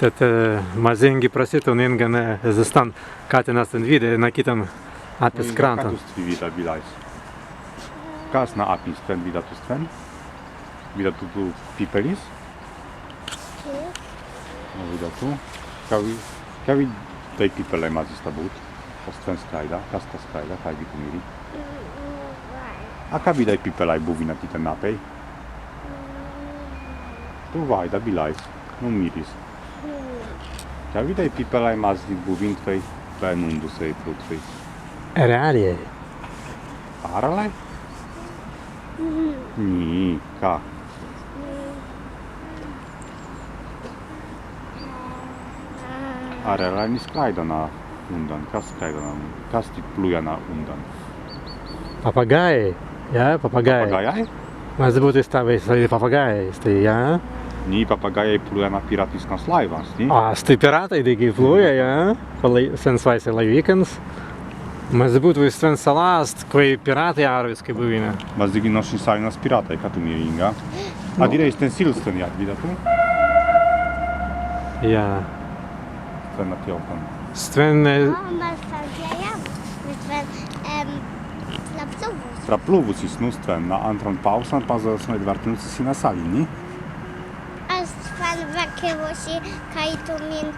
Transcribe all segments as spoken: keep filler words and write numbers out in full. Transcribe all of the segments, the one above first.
Tēt, ē, mazīngi prasītun, Inga, ē, ezze stan, kāi tenā stwen widāi na kittan appis krāntan. Ka tū stwi widāi bilāis? Kas na appin stwen widāi tū stwen? Widāi tū, tū pipelis? Nō, widāi tū. Ka wi-, ka widāi pippelai mazzi sta būt? Kas stwen skraida, kas sta skraida, kāigi tū miri? A ka widāi pippelai buwinna tīt en appei? Tū waīda bilāis, nū miris. Ka widāi pippelai mazzi buwīntwei be en undusei prūtwei? Erālijai. Arālijai? Ni, ka? Arālijai ni skraida na undan, kas skraida na, kas tīt plūja na undan? Papagājai, jā, papagājai. Papagājai? Mazzi būtwei sta, stwi papagājai, stwi, jā. Ni, papagājai plūja na pirātiskans laiwans, ni? A, stwi pirātai dīgi plūja, jā. Pa lai-, sen swāise laiwīkans. Mazzi būtwei stwen salā ast, kwēi pirātai arwiskai buwinna. Mazzi dīgi nō šin salin ast pirātai, ka tū miri, Inga? A dirēi stwen sils stwen, jā, widāi tū? Jā. Stwen na tiltan. Stwen, ē, O, mes tam bijām. Mes stwen, em, praplūwusis. Praplūwusis, nū stwen, na āntran pāusan, pazzasan etwartinusi si na salin, ni? As stwen wākewusi, kāi tū min,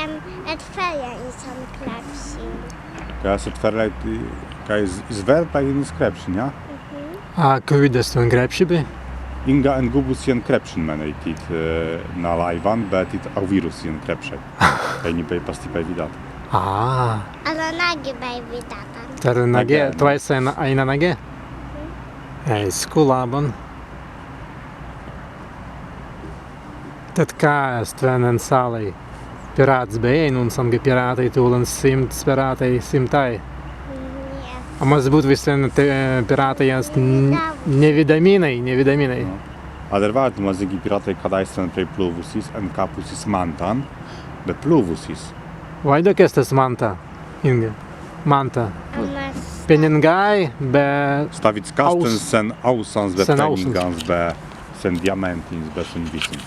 em, etwēr jan sen krepsin. Kāi as etwēr jan, kāi iz-, izwērta jan iz krepsin, jā? Mhm. A kawīds stwen krepsi bēi? Inga engūbusi jan krepsin menei tīt, ē, na laiwan, be tīt awīrusi jan krepsei. Kāi ni bēi pastippai widātun. A. Ast nagi bēi widātun. Tēr nagi, Nagi. Twāise aīna, aīna nagi? Mhm. Ēi, sku labban. Tēt ka stwen en salai? Pirāts bēi, nūnsan gēi pirātai, tūlan simts pirātai, simtai. Ni. A mazzi būtwei stwen te, ē, pirātai ast n-, niwidāminai, niwidāminai. Nō. Adder wār mazzi dīgi pirātai, kaddan stwen prei plūwusis, enkappusis mantan, be plūwusis. Waīda, kas sta ast manta, Inga? Manta. Penningai be Stawīds kastans sen aussans be, sen aussans, penningans be, sen diamantins be, sen wissan.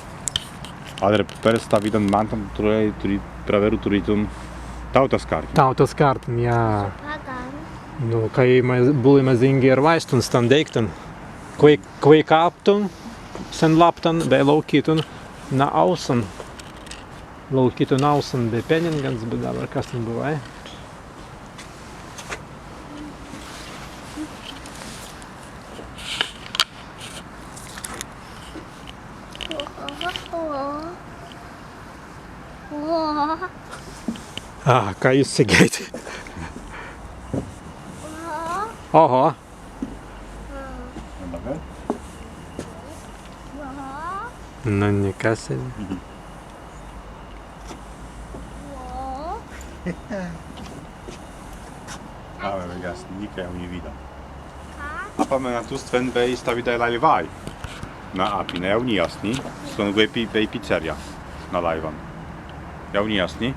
Adder per stawīdan mantan turri-, turri-, prawerru turītun tāutas kārtin. Tāutas kārtin, jā. Pagan. Nū, kāi ma-, būlai mazīngi erwaistun stan deīktan. Kwēi, kwēi kāptun sen laptan, be laukītun na aussan. Laukītun na aussan be penningans, be dabber kas tīt buwāi. A, kāi jūs segēit? Oho. Nō, nika sew. A, be jas nika jāu ni widā. A pamēnatun, stwen bēi stawīdai laiwai na appin, jāu ni ast, ni? Stwen bēi pi-, bēi picerjā na laiwan. Jāu ni ast, ni?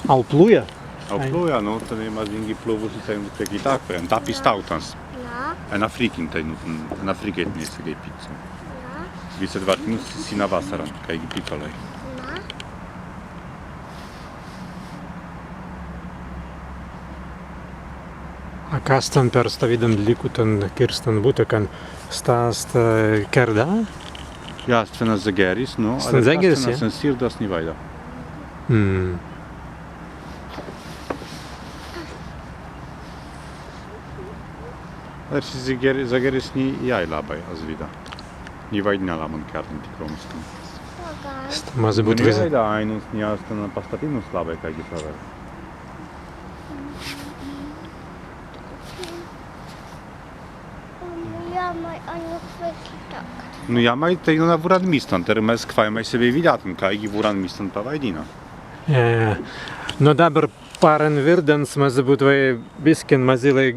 Auplūja? Auplūja, nō, tenēi mazīngi plūwusis, tenēi, tenēi, en tāutas tāutans. Nō. En Afrikin, tenēi, nō, en Afrikai tenēi segēi picin. Nō. Wissan etwartinusi si na wassaran, kāigi pippelai. Nō. A kas stan per stawīdan likkutan kirstan buttekan, sta ast, ē, kērda? Jā, stwen ast zegeris, nō, stwen zegeris, jā? Stwen sirds, ni waīda. Mm. Adder šis zeger-, zegeris ni jāu labbai, as widā. Ni waīdinna labban kērdan tikrōmiskan. Sta mazzi būtwei. Ni waīda, ainunts ni ast, na, pastatīnuns labbai, kāigi prawerru. Nū, jāmai, tenēi, nō, na wūran mistan, tēr mes kwāi sebbei widātun, kāigi wūran mistan pawaidinna. Ē, nō, dabber pāran wirdans mazzi būtwei biskin mazīlai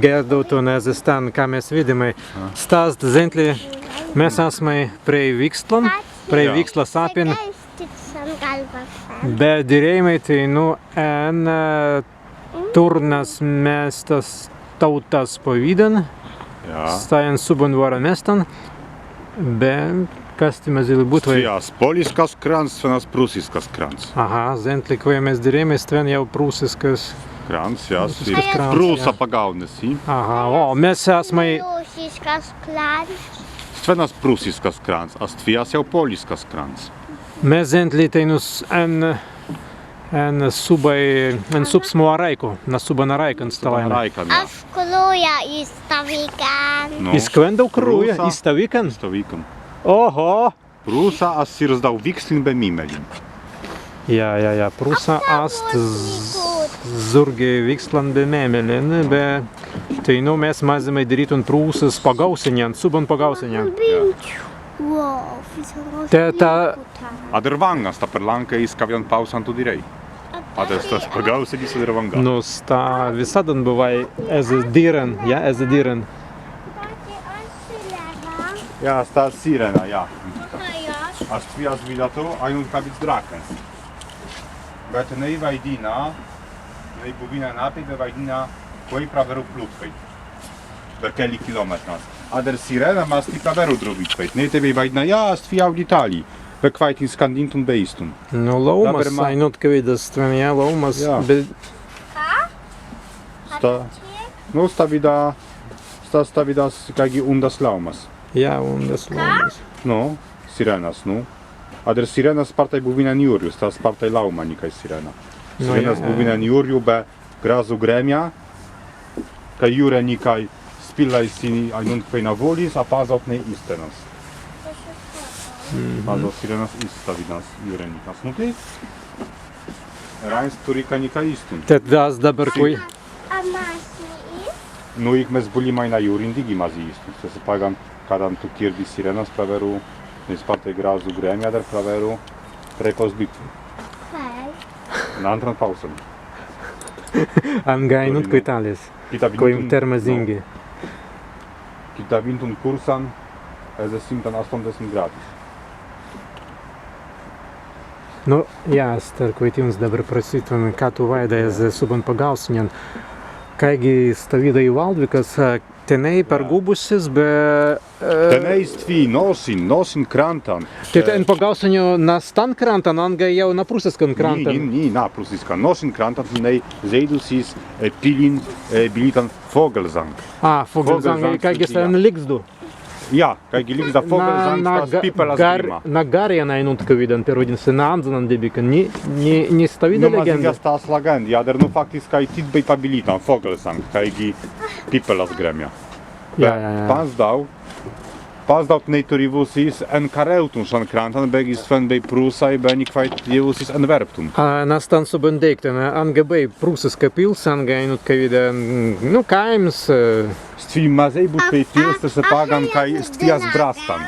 gērdautun ezze stan, ka mes widāimai. A. Sta ast zentli, mes asmai prei wikstlan, prei wikstlas appin. Be dirēimai teinū en, ē, Turnas mēstas tāutas pawīdan. Jā. Stāi en subban wāran mēstan. Be Kas tēt mazīlai būtwei? Stwi ast pōliskas krānts, stwen ast prūsiskas krānts. Aha, zentli, kwēi mes dirēimai, stwen jāu prūsiskas. Krānts, jā, prūsiskas krānts, jā. Prūsa pagaūwusi si. Aha, o, mes asmai. Prūsiskas krānts. Stwen ast prūsiskas krānts, a stwi ast jāu pōliskas krānts. Mes zentli teinū s-, en En subbai, en subsmu arāiku, na subban arāikan stalāimai. Arāikan, jā. As krūja iz stawīkan. Nu, iz kwendau krūja? Iz stawīkan? Iz stawīkan. Oho! Prūsa ast sirzdau wīkslin be mēmelin. Jā, jā, jā, prūsa ast z-, zūrgi wīkslin be mēmelin, be teinū mes mazīmai dirītun prūsas pagaūsenjan, subban pagaūsenjan. Jā. Tēt, tā, Adder wāngan sta per lānka iz kawīdan pāusan tū dirēi. Adder sta pagaūsenjan, adder wāngan. Nu, sta wisaddan buwāi ezze dirren, jā, ezze dirren. Jā, sta sirēna, jā. As stwi ast widātun, ainuntkawīds drakans. Be tenēi waidinna, tenēi buwinna nappei, be waidinna, kwēi prawerru plūtwei. Be kelli kilometras. Adder sirēna ma stwi prawerru drōbītwei. Tenēi tēt bēi waidinna, jā, stwi jāu detali. Be kwaitin skandintun be īstun. Nu, laūmas, ainuntkawīdas stwen, jā, laūmas, jā. Be- Sta, nu, stawīda, sta, stawīdas kāigi undas laūmas. Jā, undas laūmas. Nu, sirēnas, nu. Adder sirēnas spārtai buwinna en jūrju, sta spārtai laūma nika sirēna. Nu, jā, jā. Sirēnas buwinna en jūrju be grazzu gremja, kāi jūrenikai spillāi si ainuntkawīds na wōlis, a pazzautnei īstenas. Mhm. Pazzaut sirēnas iz stawīdas jūrenikas. Nu tēt. Eraīns turri ka nika īstun. Tēt as dabber kwēi. Nu, ik mes būllimai na jūrin, dīgi mazzi īstun. Stesse paggan, kaddan tū kirdi sirēnas prawerru, ni spārtai grazzu gremja, adder prawerru prei pausbītwei. Na āntran pāusan. Anga ainuntkawīds tālis. Kwēi tēr mazīngi. Kitawīntun kursan, ezze simtan astōndesmit grādis. Nu, jā, as tēr kwaitīwuns dabber prasītun, ka tū waīdai ezze subban pagaūsenjan. Kāigi stawīdai Waldwikas, ā, tenēi pergūbusis be, ā, tenēi stwi nōsin, nōsin krantan. Tēt en pagaūsenju na stan krantan, anga jāu na prūsiskan krantan? Ni, ni, ni, na prūsiskan. Nōsin krantan tenēi zeidusis, ē, pillin, ē, bilītan Vogelsang. Ā, Vogelsang, kāigi sta en lizdu. Jā, kāigi lizda Vogelsang, na, stas pippelas grīma. Na garrjan ainuntkawīdan perwaidinna si, na anzanan debīkan, ni, ni, ni stawīda legēnda. Nu, mazīngi stas legēnda, adder, nu, faktiskai tīt bēi pabilītan, Vogelsang, kāigi pippelas grēmja. Jā, jā, jā. Pazdau, pazdau tenēi turīwusis enkarēutun šan krantan, beggi stwen bēi prūsai, be ni kwaitēiwusis enwērptun. Ā, na stan subban deīktan, anga bēi prūsiska pils, anga ainuntkawīda, nu, kāims, ā, Stwi mazēi būtwei pils, stesse paggan, kāi stwi ast brastan.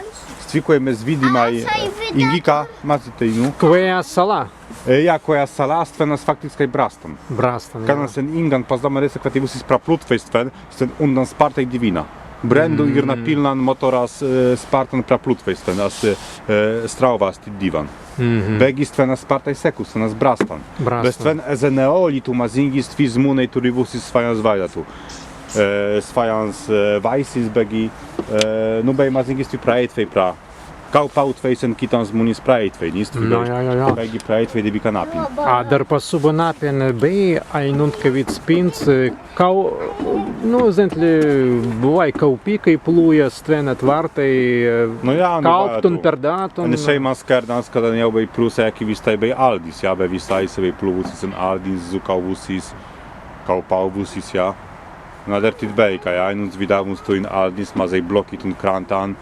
Stwi, kwēi mes widimai, ē, Ingika, mazzi teinū. Kwēi ast salā. Ē, jā, kwēi ast salā, stwen ast faktiskai brastan. Brastan, jā. Kaddan sen Ingan pazdau ma rese kwaitīwusis praplūtwei stwen, stwen undan spārtai diwinna. Brēndu īr na pilnan mōtoras, ē, spārtan praplūtwei stwen, ast, ē, strāuwa ast tīt dīwan. Mhm. Beggi stwen ast spārtai sekku, stwen ast brastan. Brastan. Be stwen ezze neōlitu mazīngi stwi zmūnei turīwusis swajjan zwaidātu. Ē, swajjans, ē, waīsis beggi, ē, nu, bēi mazīngi stwi praēitwei pra. Kaupāutwei sen kitans zmūnins praēitwei, ni stwi. Nu, jā, jā, jā. Beggi praēitwei debīkan appin. Adder pa subban appin bēi ainuntkawīds pints, ē, Kau-, nu, zentli, buwāi kaupikkai plūja stwen etwārtai, ē, nu jā, nu, kauptun, perdātun. Ēn šeimans kērdans, kaddan jāu bēi prūsai, ki wistāi bēi Aldis, jā, be wistāi si bēi plūwusis en Aldin, zukāwusis, kaupāwusis, jā. Na, adder tīt bēi, kāi ainunts widāwuns tū en Aldin, mazēi blokitun krantan,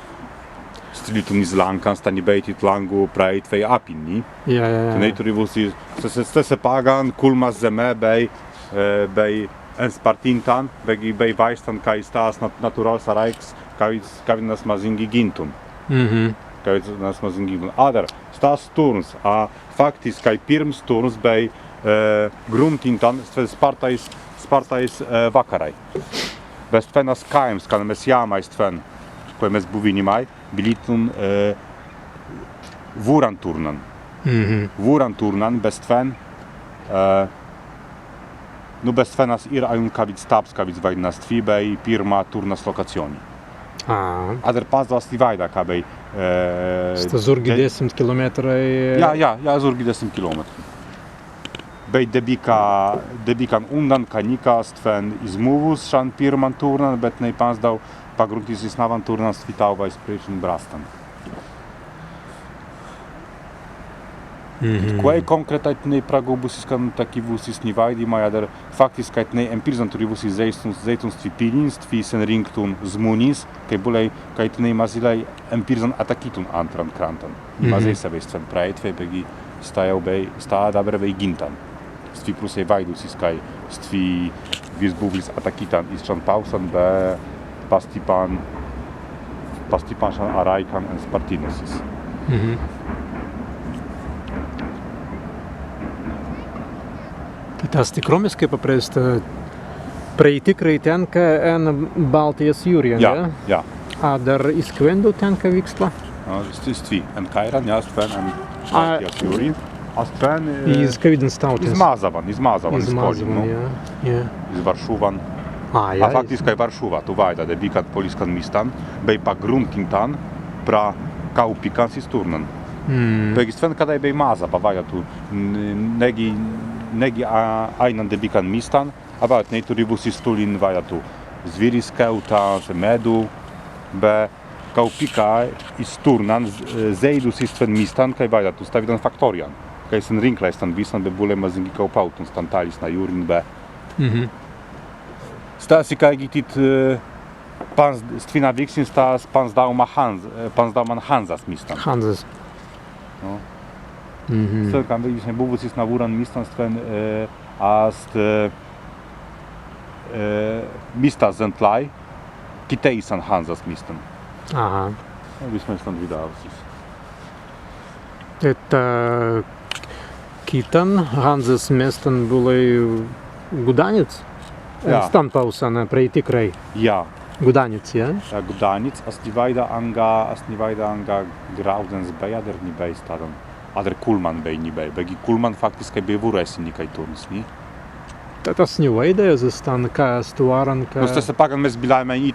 stilītun iz lānkan, sta ni bēi tīt lāngu praēitwei appin, ni? Jā, jā, jā. Tenēi turīwusis, stesse, stesse paggan, kulmas zemmē bēi, ē, bēi enspārtintan, beggi bēi waīstan, kāi stas nat-, naturāls arāiks, kāi, kāi nas mazīngi gintun. Mhm. Kāi nas mazīngi gintun. Adder stas turns, a faktiskai pirms turns bēi, ē, gruntintan, stwen spārtais, spārtais, ē, wakkarai. Be stwen ast kāims, kaddan mes jāmai stwen, kwēi mes buwinnimai, bilītun, ē, wūran turnan. Mhm. Wūran turnan, be stwen, ē, nu, be stwen ast īr ainuntkawīds stabs, kawīds waīdinna stwi, bēi pirma turnas lokacjoni. Adder pazzaw ast ni waīda, ka bēi, e, sta zūrgi desmimt kilometrai. Jā, jā, jā, zūrgi desmimt kilometrai. Bēi debīka, debīkan undan, ka nika stwen izmūwuns šan pirman tūrnan, bet tenēi pazzaw pagruntinna si nawwan tūrnan stwi tāuwais prei šin brastan. Kwēi kōnkretai tenēi pragūbusis, kāi ni tāi wūsei, ni waīdimai, adder faktiskai tenēi en pirzan turri wūsei zeitun, zeitun stwi pillin, stwi senrīnktun zmūnins, kāi būlai, kāi tenēi mazīlai en pirzan atakītun āntran krantan. Mazēi sebbei stwen praēitwei, beggi sta jāu bēi, sta dabber bēi gintan. Stwi prūsai waīdusis, kāi stwi wīrst buwuns atakītan iz šan pāusan, be pastippan, pastippan šan arāikan en spartinnusis. Tēt ast tikrōmiskai paprei sta, praēitikrai tenka en Baltijas jūrjan, jā? Jā. Adder iz kwendau tenka wikstwa? A, stwi, stwi, en kāiran, jā, stwen en Baltijas jūrjan. A stwen, e, iz kawīdans tāutis? Iz Mazawan, iz Mazawan, iz Mazawan, jā, jā. Iz Waršuwan. A, jā. A faktiskai Waršuwa, tū waīda, debīkan pōliskan mistan, bēi pagruntintan pra Kaupikans iz tūrnan. Beggi stwen, kaddan bēi Mazawa, waīda tū, n-, negi, negi, a, aīnan debīkan mistan, a waīda tenēi turri wūsei stulin, waīda tū, zwīriskawtans, medus, be Kaupika iz tūrnan, z-, e, zeidusis stwen mistan, kāi waīda tū stawīdan faktorjan. Kāi senrīnklai stan wissan, be būlai mazīngi kaupāutun stan tālis na jūrin, be. Stas ikāigi tīt, e, panz-, stwi na wīksin stas panzdāuman Hanz-, e, panzdāuman Hanzas mistan. Hanzas. No. Stwen, kāi wismai buwusis na wūran mistan stwen, e, ast, e, e, mista zentlāi, kitēisan Hanzas mistan. Aha. No, wismai stan widāwusis. Tēt, e, kitan Hanzas mistan būlai Gudanits? Jā. Stan pāusan, e, praēitikrai. Jā. Gudanits, jā? Jā, Gudanits, as ni waīda anga, as ni waīda anga Graudens bēi, adder ni bēi staddan. Adder Kulman bēi, ni bēi. Beggi Kulman faktiskai bēi wūresin nikāi tūrns, ni? Tēt as ni waīda, ezze stan, ka ast wāran, ka... Nu, stesse paggan mes bilāimai ni